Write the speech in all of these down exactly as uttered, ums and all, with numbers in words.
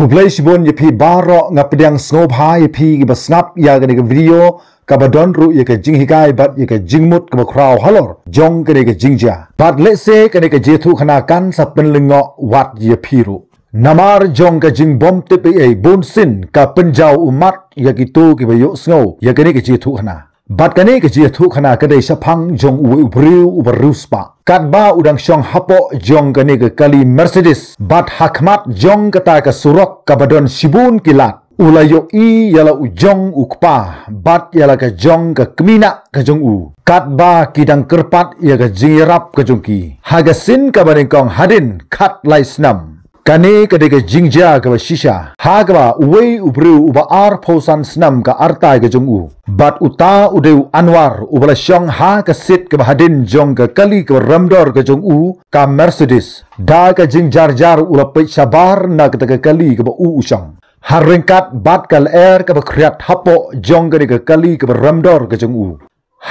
Khublei shibun ïa phi baroh, nga pdiang sngewbha ïa phi kiba sngap ïa kane ka video kaba don ruh ïa ka jinghikai bad ïa ka jingmut kaba khraw halor jong kane ka jingjia. Bad lehse kane ka jingïathuhkhana kan sa pynlyngngoh wat ïa phi ruh. Namar jong ka jingbym tip ei ei, bunsien ka pynjaw ummat ïa kito kiba ïohsngew ïa kane ka jingïathuhkhana. Bad kane ka jingïathuhkhana ka dei shaphang jong uwei u briew uba riewspah. Katba u dang shong hapoh jong kane ka kali Mercedes bad ha khmat jong kata ka surok kaba don shibun ki lad, u la ïohi ïa la u jong u kpa bad ïa la ka jong ka kmie ka jong u, katba ki dang kyrpad ïa ka jingïarap ka jong ki. Ha ka sien kaba nyngkong hadien khatlai snem, kane ka dei ka jingjia kaba shisha, ha kaba uwei u briew uba arphew san snem ka artai ka jong u bad uta u dei u Anwar uba la shong ha ka seat kaba hadien jong ka kali kaba remdor ka jong u, ka Mercedes. Da ka jingjarjar u la peit shabar na kata ka kali kaba u u shong. Ha ryngkat bad ka lyer kaba khriat hapoh jong kane ka kali kaba remdor ka jong u,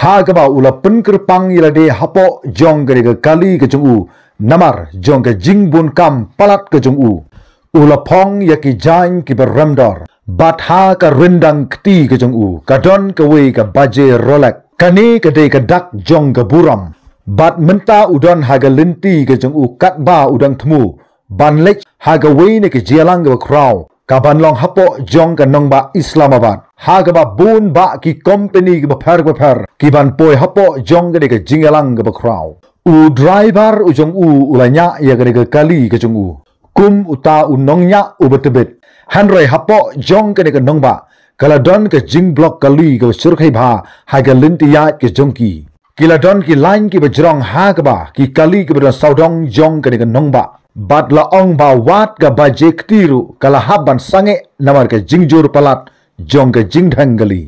ha kaba u la pynkyrpang ïa lade hapoh jong kane ka kali ka jong u, namar jong ka jingbun kam palat ka jong u, u la phong ïa ki jaiñ kiba remdor. Bad ha ka ryndang kti ka jong u ka don kawei ka baje Rolex. Kane ka dei ka dak jong ka burom. Bad mynta u don ha ka lynti ka jong u katba u dang thmu ban leit ha kawei na ka jingïalang kaba khraw, kaban long hapoh jong ka nongbah Islamabad, ha kaba bun bah ki kompeni kiba pher bapher kiban poi hapoh jong kane ka jingïalang kaba khraw. U driver u jong u u la ñiah ïa kane ka kali ka jong u kum uta u nongñiah uba tbit. Hynrei hapoh jong kane ka nongbah ka la don ka jingblok kali kaba shyrkhei bha ha ka lynti ïaid ka jong ki. Ki la don ki lain kiba jrong ha kaba ki kali kiba don sawdong jong kane ka nongbah. Bad la ong ba wat ka baje kti ruh ka la hap ban sangeh namar ka jingjur palat jong ka jingdheng kali.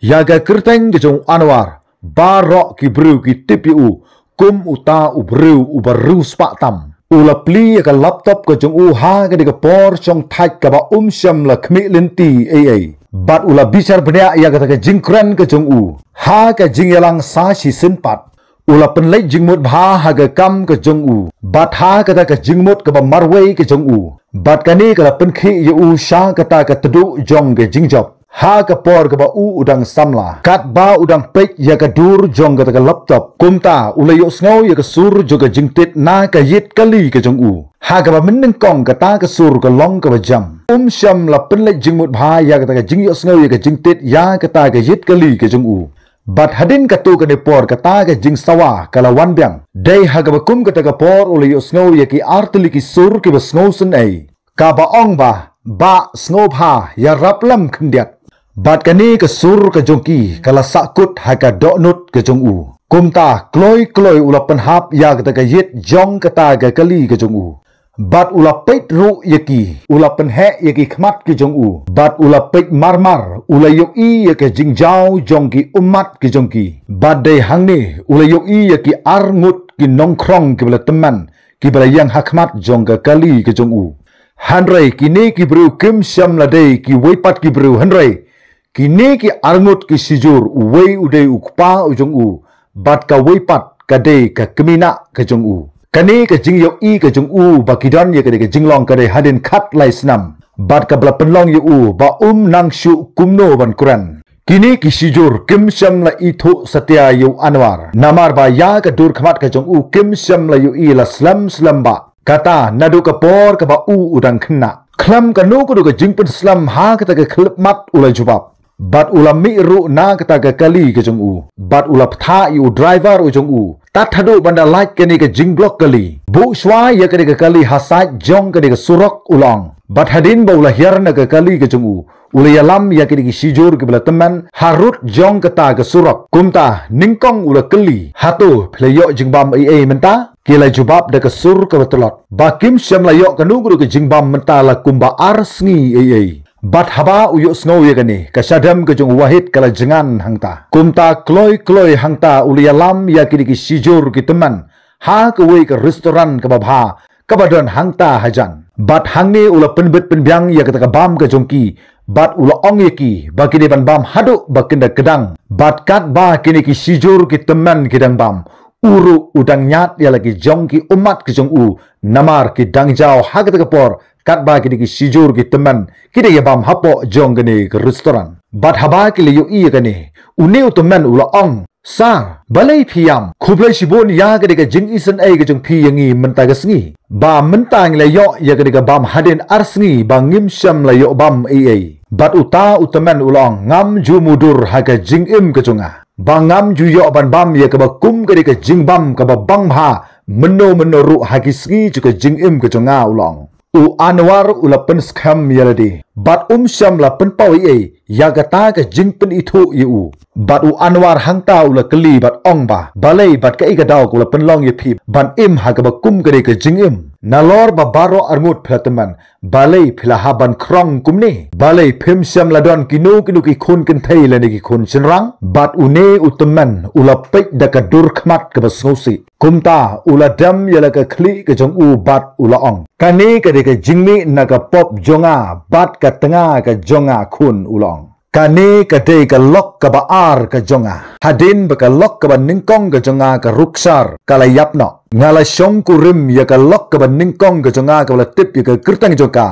Ïa ka kyrteng ka jong u Anwar baroh ki briew ki tip ïa u kum uta u briew uba riewspah tam. U la plie ïa ka laptop ka jong u ha kane ka por shongthait kaba um shym la khmih lynti ei ei. Bad u la bichar bniah ïa kata ka jingkren ka jong u ha ka jingïalang sa shisien pat. U la pynleit jingmut bha ha ka kam ka jong u bad ha kata ka jingmut kaba marwei ka jong u. Bad kane ka la pynkhih ïa u sha kata ka tduh jong ka jingjop. Ha ka por kaba u u dang samla, katba u dang peit ïa ka dur jong kata ka laptop, kumta u la ïohsngew ïa ka sur jong ka jingtit na ka ïit kali ka jong u. Ha kaba mynnyngkong kata ka sur ka long kaba jam. Um shym la pynleit jingmut bha ïa kata ka jingïohsngew ïa ka jingtit ïa kata ka ïit kali ka jong u. Bad hadien katto katne por kata ka jingsawa ka la wan biang. Dei ha kaba kum kata ka por u la ïohsngew ïa ki artylli ki sur kiba sngewsynei, kaba ong ba, "Bah, sngewbha ïarap lem khyndiat." Bad kane ka sur ka jong ki ka la sahkut ha ka dohnud ka jong u. Kumta kloi kloi u la pynhap ïa kata ka ïit jong kata ka kali ka jong u. Bad u la peit ruh ïa ki, u la pynheh ïa ki khmat ki jong u. Bad u la peit marmar, u la ïohi ïa ka jingjaw jong ki ummat ki jong ki. Bad dei hangne u la ïohi ïa ki arngut ki nongkhrong kiba la tymmen, kiba la ïeng ha khmat jong ka kali ka jong u. Hynrei kine ki briew kim shym la dei kiwei pat ki briew, hynrei kine ki arngut ki shijur, uwei u dei u kpa u jong u, bad kawei pat ka dei ka kmie ka jong u. Kane ka jingïohi ka jong u ba ki don ïa kane ka jinglong ka dei hadien khatlai snem. Bad kaba la pynlong ïa u ba um nang shuh kumno ban kren. Kine ki shijur kim shym la ithuh satia ïa u Anwar. Namar ba ïa ka dur khmat ka jong u kim shym la ïohi la slem slem bah. Kata naduh ka por kaba u u dang khynnah. Khlem kano kano ka jingpynslem ha kata ka khyllipmat u la jubab. Bad u la mih ruh na kata ka kali ka jong u. Bad u la pynthah ïa u driver u jong u. Tad haduh ban da lait kane ka jingblok kali. Buh shuwa ïa kane ka kali ha side jong kane ka surok u la ong. Bad hadien ba u la hiar na ka kali ka jong u, u la ïalam ïa kine ki shijur kiba la tymmen harud jong kata ka surok. Kumta nyngkong u la kylli, "Hato phi la ïoh jingbam ei ei mynta?" Ki la jubab da ka sur kaba tlot ba kim shym la ïoh kano kano ka jingbam mynta la kumba ar sngi ei ei. Bad haba u ïohsngew ïa kane, ka shadem ka jong u Wahid ka la jngan hangta. Kumta kloi kloi hangta u la ïalam ïa kine ki shijur ki tymmen ha kawei ka restaurant kaba bha kaba don hangta hajan. Bad hangne u la pynbit pynbiang ïa kata ka bam ka jong ki. Bad u la ong ïa ki ba ki dei ban bam haduh ba kin da kdang. Bad katba kine ki shijur ki tymmen ki dang bam, u ruh u dang ñiad ïa la ki jong ki ummat ki jong u. Namar ki dang jaw ha kata ka por katba kine ki shijur ki tymmen ki dei ïa bam hapoh jong kane ka restaurant. Bad haba ki la ïohi ïa kane, une u tymmen u la ong, "Sir, balei phi ïam? Khublei shibun ïa kane ka jingisynei ka jong phi ïa ngi mynta ka sngi. Ba mynta ngi la ïoh ïa kane ka bam hadien ar sngi ba ngim shym la ïoh bam ei ei." Bad uta u tymmen u la ong, "Ngam ju mudui ha ka jingim ka jong nga ba ngam ju ïoh ban bam ïa kaba kum kane ka jingbam kaba bang bha mynno mynno ruh ha ki sngi jong ka jingim ka jong nga," u la ong. U Anwar u la pynskhem ïa lade bad um shym la pynpaw ei ei ïa kata ka jingpynithuh ïa u. Bad u Anwar hangta u la kylli bad ong ba, "Balei bad kaei ka daw ka la pynlong ïa phi ban im ha kaba kum kane ka jingim? Nalor ba baroh arngut phi la tymmen, balei phi la hap ban khrong kumne? Balei phim shym la don kino kino ki khun kynthei lane ki khun shynrang?" Bad une u tymmen u la peit da ka dur khmat kaba sngewsih. Kumta u la dem ïa la ka khlieh ka jong u bad u la ong, "Kane ka dei ka jingmih na ka pop jong nga bad ka tnga ka jong nga khun," u la ong. "Kane ka dei ka lok kaba ar ka jong nga. Hadien ba ka lok kaba nyngkong ka jong nga ka rukshar ka la ïap noh, nga la shongkurim ïa ka lok kaba nyngkong ka jong nga kaba la tip ïa ka kyrteng jong ka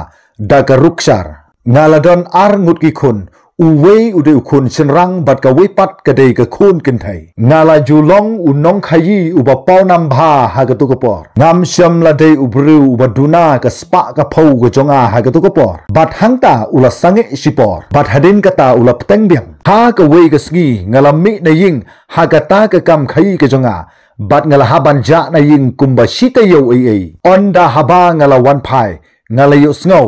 da ka rukshar. Nga la don ar ngut ki khun, uwei u dei u khun shynrang bad kawei pat ka dei ka khun kynthei. Nga la ju long u nongkhaïi uba pawnam bha ha katu ka por. Ngam shym la dei u briew uba duna ka spah ka phew ka jong nga ha katu ka por." Bad hangta u la sangeh shipor bad hadien kata u la bteng biang. Ha kawei ka sngi nga la mih na ïing ha kata ka kam khaïi ka jong nga bad nga la hap ban jah na ïing kumba shi taïew ei ei. Ynda haba nga la wan phai, nga la ïohsngew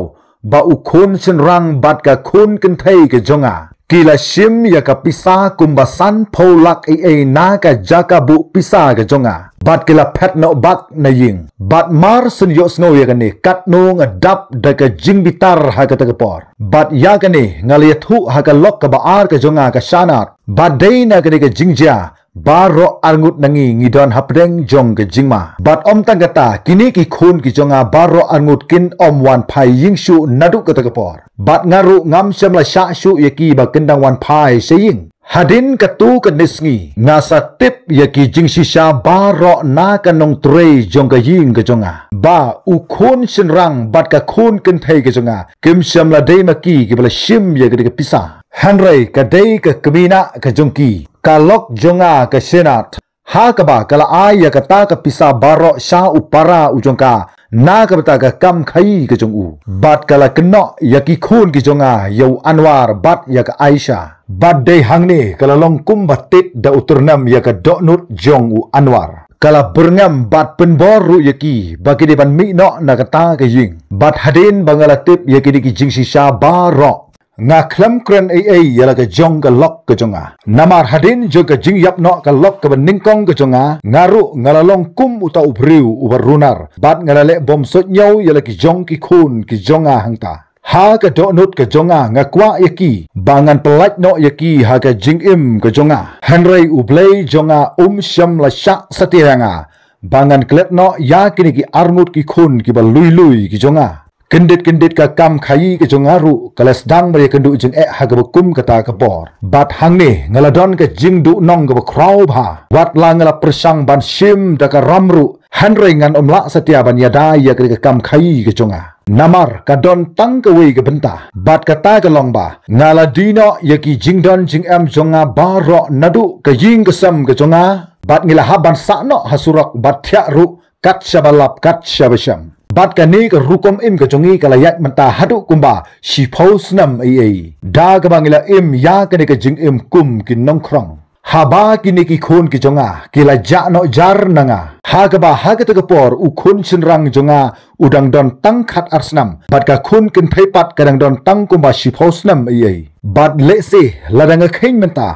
ba u khun shynrang bad ka khun kynthei ka jong nga ki la shim ïa ka pisa kumba san phew lak ei ei na ka jaka buh pisa ka jong nga bad ki la phet noh bak na ïing. Bad mar shen ïohsngew ïa kane, katno nga dap da ka jingbitar ha kata ka por. Bad ïa kane nga la ïathuh ha ka lok kaba ar ka jong nga ka Shahnaz. Bad dei na kane ka jingjia baroh arngut na ngi ngi don hapdeng jong ka jingma. Bad ym tang kata, kine ki khun ki jong nga baroh arngut kin ym wan phai ïing shuh naduh kata ka por. Bad nga ruh ngam shym la shah shuh ïa ki ba kin dang wan phai sha ïing. Hadien katu ka sngi nga sa tip ïa ki jingshisha baroh na ka nongtrei jong ka ïing ka jong nga ba u khun shynrang bad ka khun kynthei ka jong nga kim shym la dei ma ki kiba la shim ïa kata ka pisa. Hynrei ka dei ka kmie ka jong ki, ka lok jong nga ka Shahnaz, ha kaba ka la ai ïa kata ka pisa baroh sha u para u jong ka na ka bynta ka kam khaïi ka jong u. Bad ka la kynnoh ïa ki khun ki jong nga, ïa u Anwar bad ïa ka Aisha. Bad dei hangne ka la long kumba tied da u tyrnem ïa ka dohnud jong u Anwar. Ka la byrngem bad pynbor ruh ïa ki ba ki dei ban mih noh na kata ka ïing. Bad hadien ba nga la tip ïa kine ki jingshisha baroh, nga khlem kren ei ei ïa la ka jong ka lok ka jong nga. Namar hadien jong ka jingïap noh ka lok kaba nyngkong ka jong nga, nga ruh nga la long kum uta u briew uba runar bad nga la leh bym suidñiew ïa la ki jong ki khun ki jong nga hangta. Ha ka dohnud ka jong nga, nga kwah ïa ki ba ngan pyllait noh ïa ki ha ka jingim ka jong nga. Hynrei U Blei jong nga um shym la shah satia ïa nga ba ngan klet noh ïa kine ki arngut ki khun kiba lui lui ki jong nga. Kyndit kyndit ka kam khaïi ka jong nga ruh ka la sdang ban ïakynduh jingeh ha kaba kum kata ka por. Bad hangne nga la don ka jingduhnong kaba khraw bha. Wat la nga la pyrshang ban shim da ka ram ruh, hynrei ngan ym lah satia ban ïada ïa kane ka kam khaïi ka jong nga. Namar ka don tang kawei ka bynta. Bad kata ka long ba nga la die noh ïa ki jingdon jingem jong nga baroh naduh ka ïing ka sem ka jong nga. Bad ngi la hap ban sah noh ha surok bad thiah ruh kat shaba lap kat shaba shem. Bad kane ka rukom im ka jong ngi ka la ïaid mynta haduh kumba shiphew snem ei ei. Da kaba ngi la im ïa kane ka jingim kum ki nongkhrong. Haba kine ki khun ki jong nga ki la jah noh jar na nga, ha kaba ha kata ka por u khun shynrang jong nga u dang don tang khat ar snem bad ka khun kynthei pat ka dang don tang kumba shiphew snem ei ei. Bad lehse lada nga kheiñ mynta,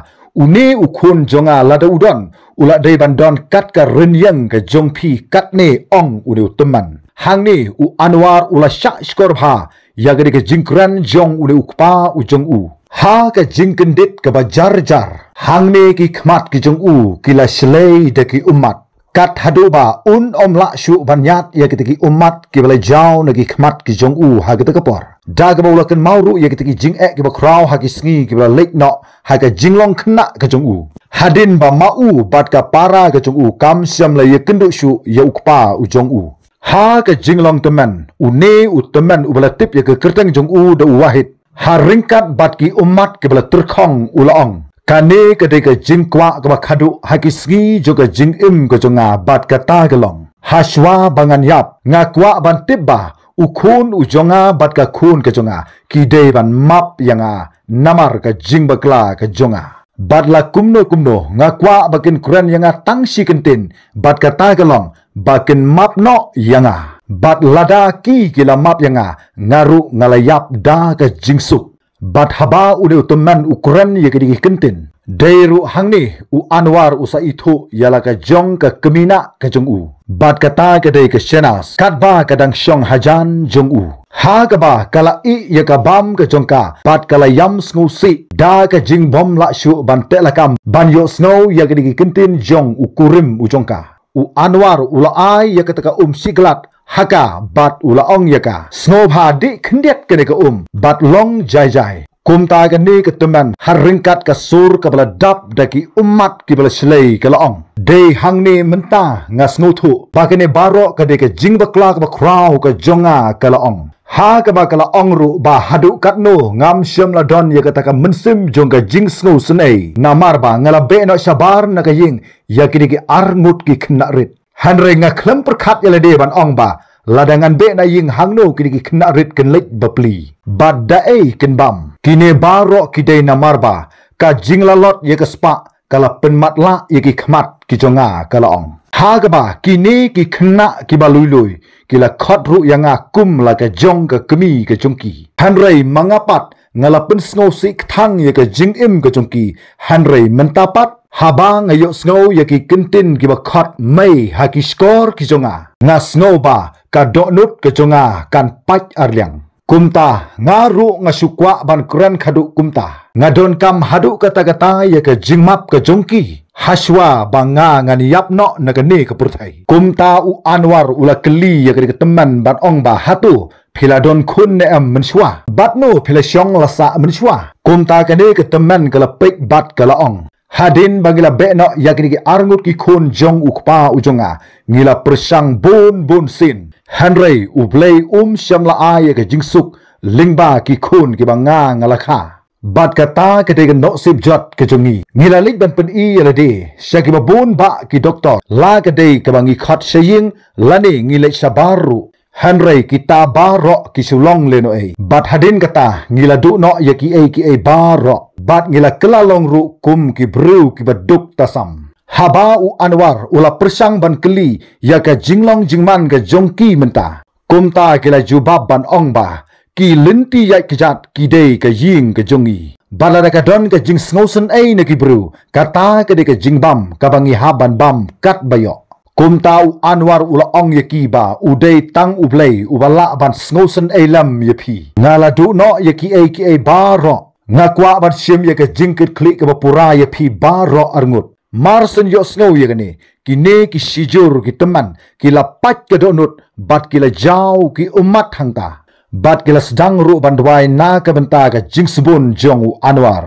une u khun jong nga lada u don, u la dei ban don kat ka rynïeng ka jong phi katne, ong une u tymmen. Hangne u Anwar u la shah shkor bha ïa kane ka jingkren jong une u kpa u jong u. Ha ka jingkyndit kaba jar jar, hangne ki khmat ki jong u ki la shlei da ki ummat. Kat haduh ba un ym lah shuh ban ïaid ïa kita ki ummat kiba la jaw na ki khmat ki jong u ha kata ka por. Da kaba u la kynmaw ruh ïa kita ki jingeh kiba khraw ha ki sngi kiba la leit noh ha ka jinglong khynnah ka jong u. Hadien ba ma u bad ka para ka jong u kam shym la ïakynduh shuh ïa u kpa u jong u. Ha ka jinglong tymmen, une u tymmen uba la tip ïa ka kyrteng jong u da u Wahid, ha ryngkat bad ki ummat kiba la tyrkhong u la ong: Kane ka dei ka jingkwah kaba khadduh ha ki sngi jong ka jingim ka jong nga bad kata ka long: Hashwa ba ngan ïap, nga kwah ban tip ba u khun u jong nga bad ka khun ka jong nga ki dei ban map ïa nga namar ka jingbakla ka jong nga. Bad la kumno kumno nga kwah ba kin kren ïa nga tang shi kyntien, bad kata ka long ba kin map noh ïa nga. Bad lada ki ki la map ïa nga, nga ruh nga la ïap da ka jingsuk. Bad haba une u tymmen u kren ïa kine ki kyntien, dei ruh hangne u Anwar u sa ithuh ïa la ka jong ka kmie ka jong u. Bad kata ka dei ka Shehnaz, katba ka dang shong hajan jong u. Ha kaba ka la ih ïa ka bam ka jong ka, bad ka la ïam sngewsih da ka jingbym lah shuh ban teh lakam ban ïohsngew ïa kine ki kyntien jong u kurim u jong ka. U Anwar u la ai ïa kata ka um shiglad ha ka bad u la ong ïa ka: Sngewbha dih khyndiat kane ka um bad long jai jai. Kumta kane ka tymmen ha ryngkat ka sur kaba la dap da ki ummat kiba la shlei ka la ong: Dei hangne mynta nga sngewthuh ba kane baroh ka dei ka jingbakla kaba khraw ka jong nga, ka la ong. Ha kaba ka la ong ruh ba haduh katno ngam shym la don ïa kata ka mynsiem jong ka jingsngewsynei, namar ba nga la beh noh shabar na ka ïing ïa kine ki arngut ki khynnah rit. Hynrei nga khlem pyrkhat ïa lade ban ong ba lada ngan beh na ïing hangno kine ki khynnah rit kin leit bapli bad da ei kin bam. Kine baroh ki dei namar ba ka jinglalot ïa ka spah ka la pynmatlah ïa ki khmat ki jong nga, ka la ong. Ha kaba kine ki khynnah kiba lui lui ki la khot ruh ïa nga kum la ka jong ka kmie ka jong ki. Hynrei ma nga pat nga la pynsngewsih kthang ïa ka jingim ka jong ki. Hynrei mynta pat haba nga ïohsngew ïa ki kyntien kiba khot mei ha ki shkor ki jong nga, nga sngew ba ka dohnud ka jong nga kan pait arliang. Kumta nga ruh nga shu kwah ban kren khadduh kumta. Nga donkam haduh katta katta ïa ka jingmap ka jong ki hashwa ba nga ngan ïap noh na kane ka pyrthei. Kumta u Anwar u la kylli ïa kane ka tymmen ban ong ba hato phi la don khun ne em mynshuwa? Bad no phi la shong la sah mynshuwa? Kumta kane ka tymmen ka la peit bad ka la ong: Hadien ba ngi la beh noh ïa kine ki arngut ki khun jong u kpa u jong nga, ngi la pyrshang bun bun sien. Hynrei U Blei um shym la ai ïa ka jingsuk lyngba ki khun kiba nga nga la kha. Bad kata ka dei ka nusip jot ka jong ngi. Ngi la leit ban pyni ïa lade sha kiba bun bah ki doktor, la ka dei kaba ngi khot sha ïing lane ngi leit shabar ruh. Hynrei kita baroh ki shu long lehnohei. Bad hadien kata ngi la duh noh ïa kiei kiei baroh. Bad ngi la kylla long ruh kum ki briew kiba duk tasam. Haba u Anwar u la pyrshang ban kylli ïa ka jinglong jingman ka jong ki mynta, kumta ki la jubab ban ong ba ki lynti ïaid kjat ki dei ka ïing ka jong ngi. Bad lada ka don ka jingsngewsynei na ki briew, kata ka dei ka jingbam kaba ngi hap ban bam katba ïoh. Kumta u Anwar u la ong ïa ki ba u dei tang U Blei uba lah ban sngewsynei lem ïa phi. Nga la duh noh ïa kiei kiei baroh. Nga kwah ban shim ïa ka jingkitkhlieh kaba pura ïa phi baroh arngut. Mar shen ïohsngew ïa kane, kine ki shijur ki tymmen ki la pait ka dohnud bad ki la jaw ki ummat hangta. Bad ki la sdang ruh ban duwai na ka bynta ka jingsbun jong u Anwar.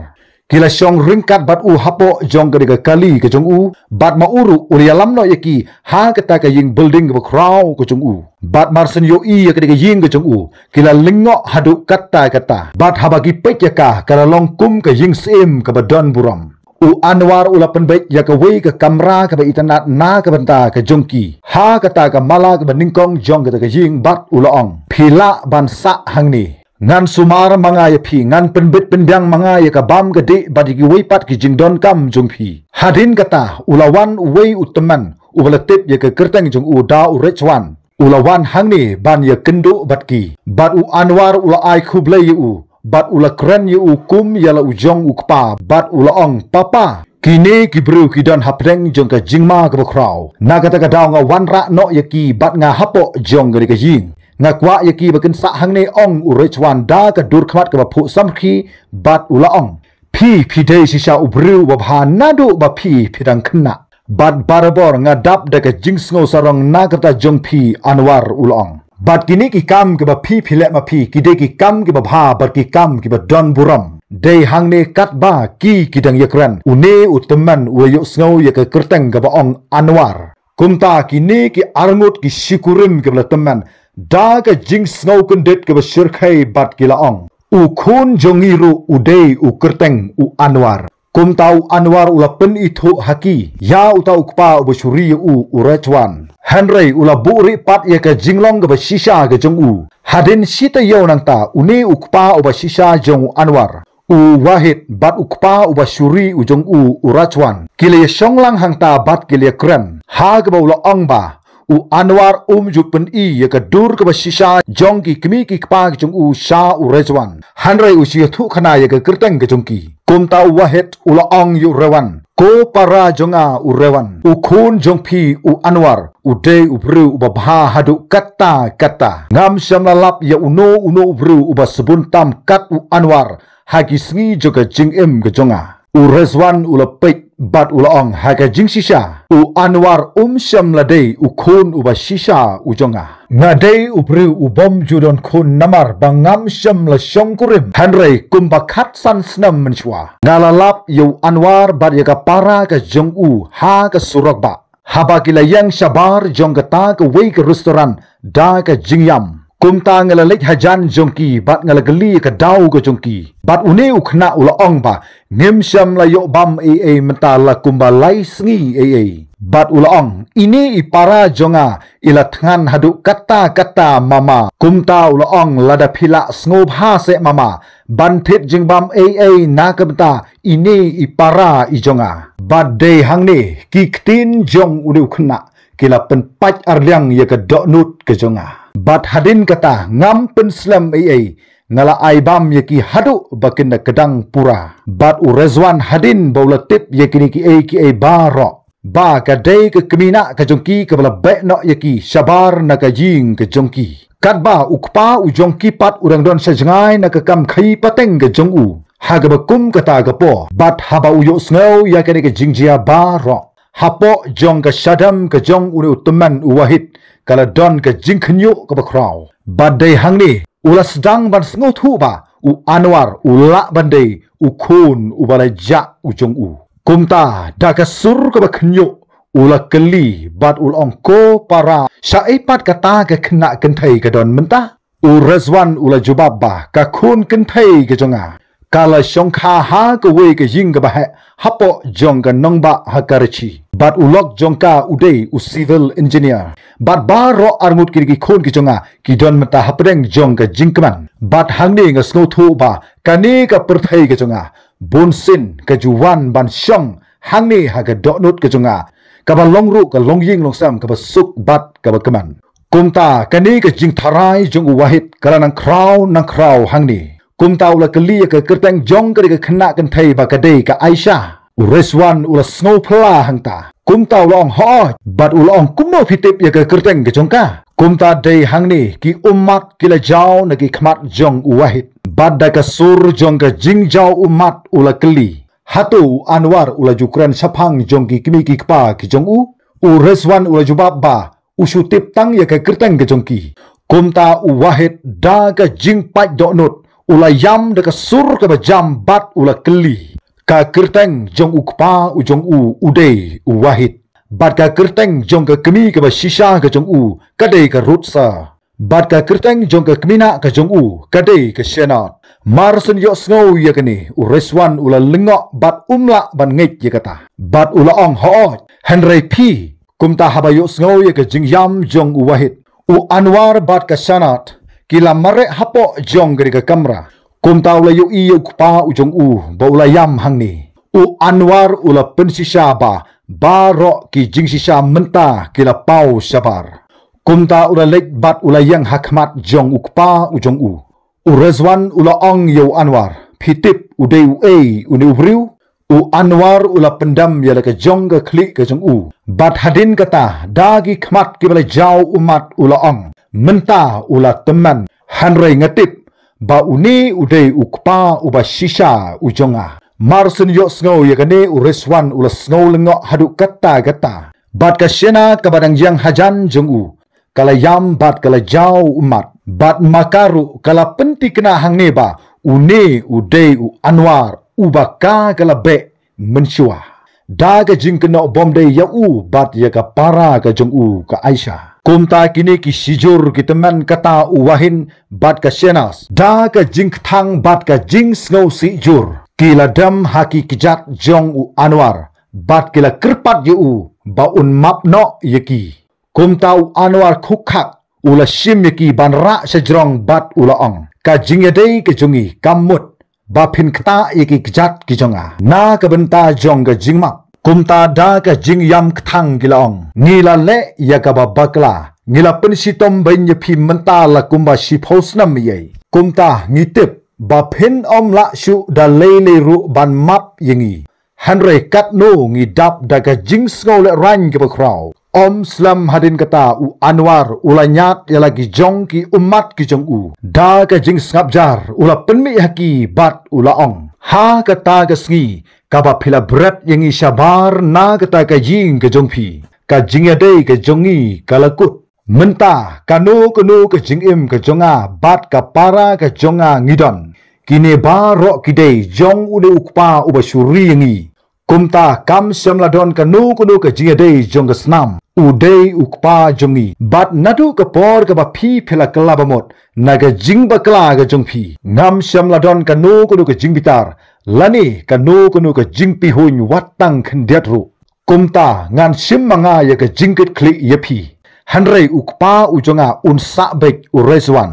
Ki la shong ryngkat bad u hapoh jong kane ka kali ka jong u, bad ma u ruh u la ïalam noh ïa ki ha kata ka ïing building kaba khraw ka jong u. Bad mar shen ïohi ïa kane ka ïing ka jong u, ki la lyngngoh haduh katta katta. Bad haba ki peit ïa ka, ka la long kum ka ïing syiem kaba don burom. U Anwar u la pynbeit ïa kawei ka kamra kaba itynnad na ka bynta ka jong ki ha kata ka mala kaba nyngkong jong kata ka ïing bad u la ong: Phi lah ban sah hangne. Ngan sumar ma nga ïa phi, ngan pynbit pynbiang ma nga ïa ka bam ka dih bad ïa kiwei pat ki jingdonkam jong phi. Hadien kata u la wan uwei u tymmen uba la tip ïa ka kyrteng jong u da u Rejwan. U la wan hangne ban ïakynduh bad ki. Bad u Anwar u la ai khublei ïa u. Bad u la kren ïa u kum ïa la u jong u kpa. Bad u la ong: Papa, kine ki briew ki don hapdeng jong ka jingma kaba khraw. Na kata ka daw nga wanrah noh ïa ki bad nga hapoh jong kane ka ïing. Nga kwah ïa ki ba kin sah hangne, ong u Rejwan da ka dur khmat kaba phuh samrkhie bad u la ong: Phi, phi dei shisha u briew uba bha naduh ba phi, phi dang khynnah. Bad barabor nga dap da ka jingsngew sarong na kata jong phi Anwar, u la ong. Bad kine ki kam kiba phi phi leh ma phi ki dei ki kam kiba bha bad ki kam kiba don burom. Dei hangne katba ki ki dang ïakren, une u tymmen u ïohsngew ïa ka kyrteng kaba ong Anwar. Kumta kine ki arngut ki shikurim kiba la tymmen da ka jingsngew kyndit kaba shyrkhei bad ki la ong, u khun jong ngi ruh u dei u kyrteng u Anwar. Kumta u Anwar u la pynithuh ha ki ïa uta u kpa uba shuri ïa u, u Rejwan. Hynrei u la buhrieh pat ïa ka jinglong kaba shisha ka jong u. Hadien shi taïew nangta une u kpa uba shisha jong u Anwar, u Wahid, bad u kpa uba shuri u jong u, u Rejwan, ki la ïashong lang hangta bad ki la ïakren ha kaba u la ong ba u Anwar um ju pyni ïa ka dur kaba shisha jong ki kmie ki kpa ki jong u sha u Rejwan. Hynrei u shu ïathuh khana ïa ka kyrteng ka jong ki. Kumta u Wahid u la ong ïa u Rewan, ko para jong nga u Rewan, u khun jong phi u Anwar u dei u briew uba bha haduh katta katta. Ngam shym la lap ïa uno uno u briew uba sbun tam kat u Anwar ha ki sngi jong ka jingim ka jong nga. U Rejwan u la peit bad u la ong ha ka jingshisha, u Anwar um shym la dei u khun uba shisha u jong nga. Nga dei u briew u bym ju don khun namar ba ngam shym la shongkurim. Hynrei kumba khatsan snem mynshuwa nga la lap ïa u Anwar bad ïa ka para ka jong u ha ka surok bah, haba ki la ïeng shabar jong kata kawei ka restaurant da ka jingïam. Kumta nga la leit hajan jong ki bad nga la kylli ïa ka daw ka jong ki. Bad une u khynnah u la ong ba ngim shym la ïoh bam ei ei mynta la kumba lai sngi ei ei. Bad u la ong, ine i para jong nga i la thngan haduh katta katta mama. Kumta u la ong, lada phi lah sngewbha seh mama ban thied jingbam ei ei na ka bynta ine i para i jong nga. Bad dei hangne ki ktien jong une u khynnah ki la pynpait arliang ïa ka dohnud ka jong nga. Bad hadien kata ngam pynslem ei ei, nga la ai bam ïa ki haduh ba kin da kdang pura. Bad u Rejwan hadien ba u la tip ïa kine kiei kiei baroh ba ka dei ka kmie na ka jong ki kaba la beh noh ïa ki shabar na ka ïing ka jong ki. Katba u kpa u jong ki pat u dang don sha jngai na ka kam khaïi pateng ka jong u ha kaba kum kata ka por. Bad haba u ïohsngew ïa kane ka jingjia baroh, hapoh jong ka shadem ka jong une u tymmen u Wahid ka la don ka jingkhynñiuh kaba khraw. Bad dei hangne u la sdang ban sngewthuh ba u Anwar u lah ban dei u khun uba la jah u jong u. Kumta da ka sur kaba khynñiuh u la kylli bad u la ong, ko para, shaei pat kata ka khynnah kynthei ka don mynta? U Rejwan u la jubab ba ka khun kynthei ka jong nga ka la shongkha ha kawei ka ïing kaba heh hapoh jong ka nongbah ha Karachi. Bad u lok jong ka u dei u civil engineer. Bad baroh arngut kine ki khun ki jong nga ki don mynta hapdeng jong ka jingkmen. Bad hangne nga sngewthuh ba kane ka pyrthei ka jong nga bunsien ka ju wan ban shong hangne ha ka dohnud ka jong nga, kaba long ruh ka longïing longsem kaba suk bad kaba kmen. Kumta kane ka jingtharai jong u Wahid ka la nang khraw nang khraw hangne. Kumta u la kylli ïa ka kyrteng jong kane ka khynnah kynthei ba ka dei ka Aisha. U Rejwan u la sngewphylla hangta. Kumta u la ong, hooid. Bad u la ong, kumno phi tip ïa ka kyrteng ka jong ka? Kumta dei hangne ki ummat ki la jaw na ki khmat jong u Wahid. Bad da ka sur jong ka jingjaw ummat u la kylli, hato u Anwar u la ju kren shaphang jong ki kmie ki kpa ki jong u? U Rejwan u la jubab ba u shu tip tang ïa ka kyrteng ka jong ki. Kumta u Wahid da ka jingpait dohnud u la ïam da ka sur kaba jam bad u la kylli, ka kyrteng jong u kpa u jong u u dei u Wahid. Bad ka kyrteng jong ka kmie kaba shisha ka jong u ka dei ka Rutsa. Bad ka kyrteng jong ka kmie na ka jong u ka dei ka Shanat. Mar shen ïohsngew ïa kane u Rejwan u la lyngngoh bad um lah ban ngeit ïa kata. Bad u la ong, hooid, hynrei phi? Kumta haba ïohsngew ïa ka jingïam jong u Wahid, u Anwar bad ka Shanat ki la mareh hapoh jong kane ka kamra. Kumta u la ïohi ïa u kpa u jong u ba u la ïam hangne. U Anwar u la pynshisha ba baroh ki jingshisha mynta ki la paw shabar. Kumta u la leit bad u la ïeng ha khmat jong u kpa u jong u. U Rejwan u la ong ïa u Anwar, phi tip u dei uei une u briew? U Anwar u la pyndem ïa la ka jong ka khlieh ka jong u. Bad hadien kata da ki khmat kiba la jaw ummat u la ong, mynta u la tymmen. Hynrei nga tip ba une u dei u kpa uba shisha u jong nga. Mar shen ïohsngew ïa kane u Rejwan u la sngew lyngngoh haduh katta katta. Bad ka Shanat kaba dang ïeng hajan jong u ka la ïam bad ka la jaw ummat. Bad ma ka ruh ka la pynthikna hangne ba une u dei u Anwar uba ka ka la beh mynshuwa. da ka jingkynnoh bym dei ïa u bad ïa ka para ka jong u ka Aisha. Kumta kine ki shijur ki tymmen kata u Wahid bad ka Shahnaz, da ka jingkthang bad ka jingsngewsih jur, ki la dem ha ki kjat jong u Anwar bad ki la kyrpad ïa u ba un map noh ïa ki. Kumta u Anwar khukhak, u la shim ïa ki ban rah sha jrong bad u la ong, ka jingïadei ka jong ngi kam mut ba phin ktah ïa ki kjat ki jong nga na ka bynta jong ka jingmap. Kumta da ka jingïam kthang ki la ong, ngi la leh ïa kaba bakla, ngi la pynshitom beiñ ïa phi mynta la kumba shiphew snem ïa. Kumta ngi tip ba phin ym lah shuh da lei lei ruh ban map ïa ngi. Hynrei katno ngi dap da ka jingsngewlehraiñ kaba khraw. Ym slem hadien kata u Anwar u la ñiad ïa la ki jong ki ummat ki jong u. Da ka jingsngap jar u la pynmih ha ki bad u la ong, ha kata ka sngi kaba phi la bret ïa ngi shabar na kata ka ïing ka jong phi, ka jingïadei ka jong ngi ka la kut. Mynta kano kano ka jingim ka jong nga bad ka para ka jong nga ngi don, kine baroh ki dei jong une u kpa uba shu ri ïa ngi. Kumta kam shym la don kano kano ka jingïadei jong ka snam. U dei u kpa jong ngi bad naduh ka por kaba phi phi la kylla bamut na ka jingbakla ka jong phi, ngam shym la don kano kano ka jingbitar lane kano kano ka jingpihuiñ wat tang khyndiat ruh. Kumta ngan shim ma nga ïa ka jingkitkhlieh ïa phi. Hynrei u kpa u jong nga un sah beit u Rizwan.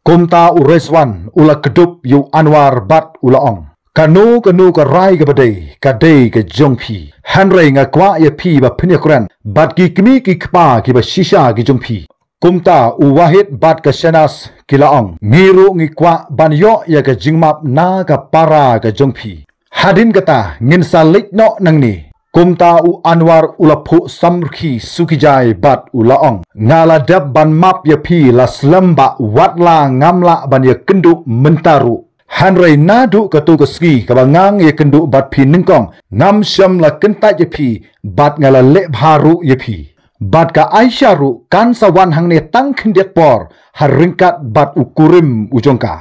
Kumta u Rizwan u la kdup ïa u Anwar bad u la ong, kano kano ka rai kaba dei ka dei ka jong phi. Hynrei nga kwah ïa phi ba phin ïakren bad ki kmie ki kpa kiba shisha ki jong phi. Kumta u Wahid bad ka Shahnaz ki la ong, ngi ruh ngi kwah ban ïoh ïa ka jingmap na ka para ka jong phi. Hadien kata ngin sa leit noh nangne. Kumta u Anwar u la phuh samrkhie sukijai bad u la ong, nga la dep ban map ïa phi la slem bha wat la ngam lah ban ïakynduh mynta ruh. Hynrei naduh kato ka sngi kaba nga ïakynduh bad phi nyngkong, ngam shym la kyntait ïa phi bad nga la leh bha ruh ïa phi. Bad ka Aisha ruh kan sa wan hangne tang khyndiat por ha ryngkat bad u kurim u jong ka.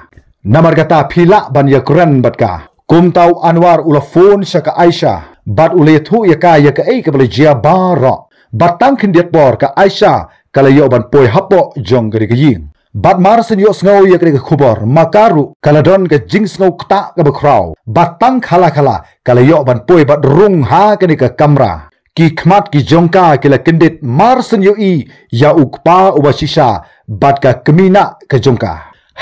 Namar kata phi lah ban ïakren bad ka. Kumta u Anwar u la phone sha ka Aisha bad u la ïathuh ïa ka ïa kaei kaba la jia baroh. Bad tang khyndiat por ka Aisha ka la ïoh ban poi hapoh jong kane ka ïing. Bad mar shen ïohsngew ïa kane ka khubor ma ka ruh ka la don ka jingsngew ktah kaba khraw. Bad tang khala khala ka la ïoh ban poi bad rung ha kane ka kamra. Ki khmat ki jong ka ki la kyndit mar shen ïohi ïa u kpa uba shisha bad ka kmie ka jong ka.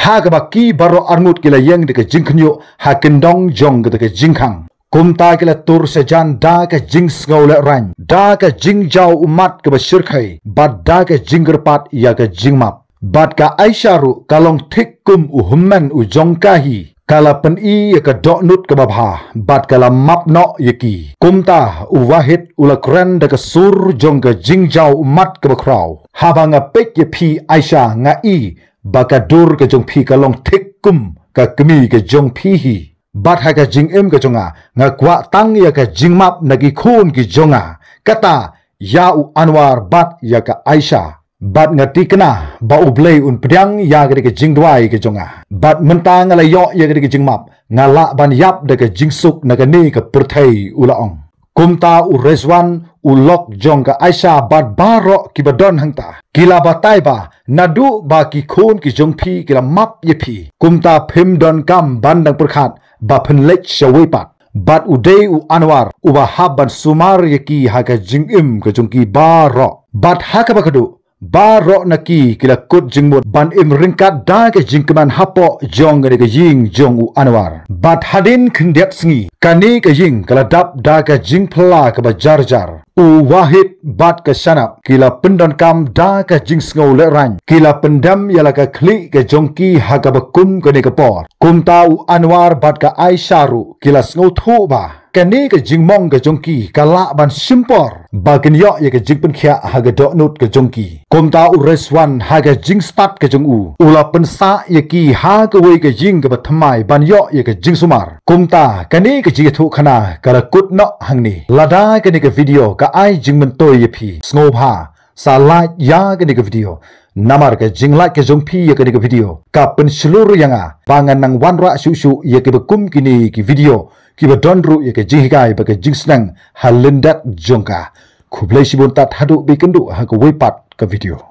Ha kaba ki baroh arngut ki la ïeng da ka jingkhynñiuh ha kyndong jong kata ka jingkhang. Kumta ki la tur shajan da ka jingsngewlehraiñ, da ka jingjaw ummat kaba shyrkhei bad da ka jingkyrpad ïa ka jingmap. Bad ka Aisha ruh ka long thik kum u hynmen u jong ka hi. Ka la pyni ïa ka dohnud kaba bha bad ka la map noh ïa ki. Kumta u Wahid u la kren da ka sur jong ka jingjaw ummat kaba khraw, haba nga peit ïa phi Aisha nga i ba ka dur ka jong phi ka long thik kum ka kmie ka jong phi hi. Bad ha ka jingim ka jong nga nga kwah tang ïa ka jingmap na ki khun ki jong nga, kata ïa u Anwar bad ïa ka Aisha. Bad nga tikna ba U Blei un pdiang ïa kane ka jingduwai ka jong nga. Bad mynta nga la ïoh ïa kane ka jingmap, nga lah ban ïap da ka jingsuk na kane ka pyrthei, u la ong. Kumta u Rizwan, u lok jong ka Aisha bad baroh kiba don hangta ki la batai ba naduh ba ki khun ki jong phi ki la map ïa phi, kumta phim donkam ban dang pyrkhat ba phin leit shawei pat. Bad u dei u Anwar uba hap ban sumar ïa ki ha ka jingim ka jong ki baroh. Bad ha kaba khatduh baroh na ki ki la kut jingmut ban im ryngkat da ka jingkmen hapoh jong kane ka ïing jong u Anwar. Bad hadien khyndiat sngi kane ka ïing ka la dap da ka jingphylla kaba jar jar. U Wahid bad ka Shanab ki la pyndonkam da ka jingsngewlehraiñ, ki la pyndem ïa la ka khlieh ka jong ki ha kaba kum kane ka por. Kumta u Anwar bad ka Aisha ruh ki la sngewthuh ba kane ka jingmong ka jong ki ka lah ban shim por ba kin ïoh ïa ka jingpynkhiah ha ka dohnud ka jong ki. Kumta u Rizwan ha ka jingstad ka jong u, u la pynsah ïa ki ha kawei ka ïing kaba thymmai ban ïoh ïa ka jingsumar. Kumta kane ka jingïathuhkhana ka la kut noh hangne. Lada kane ka video ka ai jingmyntoi ïa phi, sngewbha sa like ïa kane ka video. Namar ka jinglike ka jong phi ïa kane ka video ka pynshlur ïa nga ba ngan nang wanrah shuh shuh ïa kiba kum kine ki video kiba don ruh ïa ka jinghikai bad ka jingsneng ha lyndet jong ka. Khublei shibun tad haduh ba ïakynduh ha kawei pat ka video.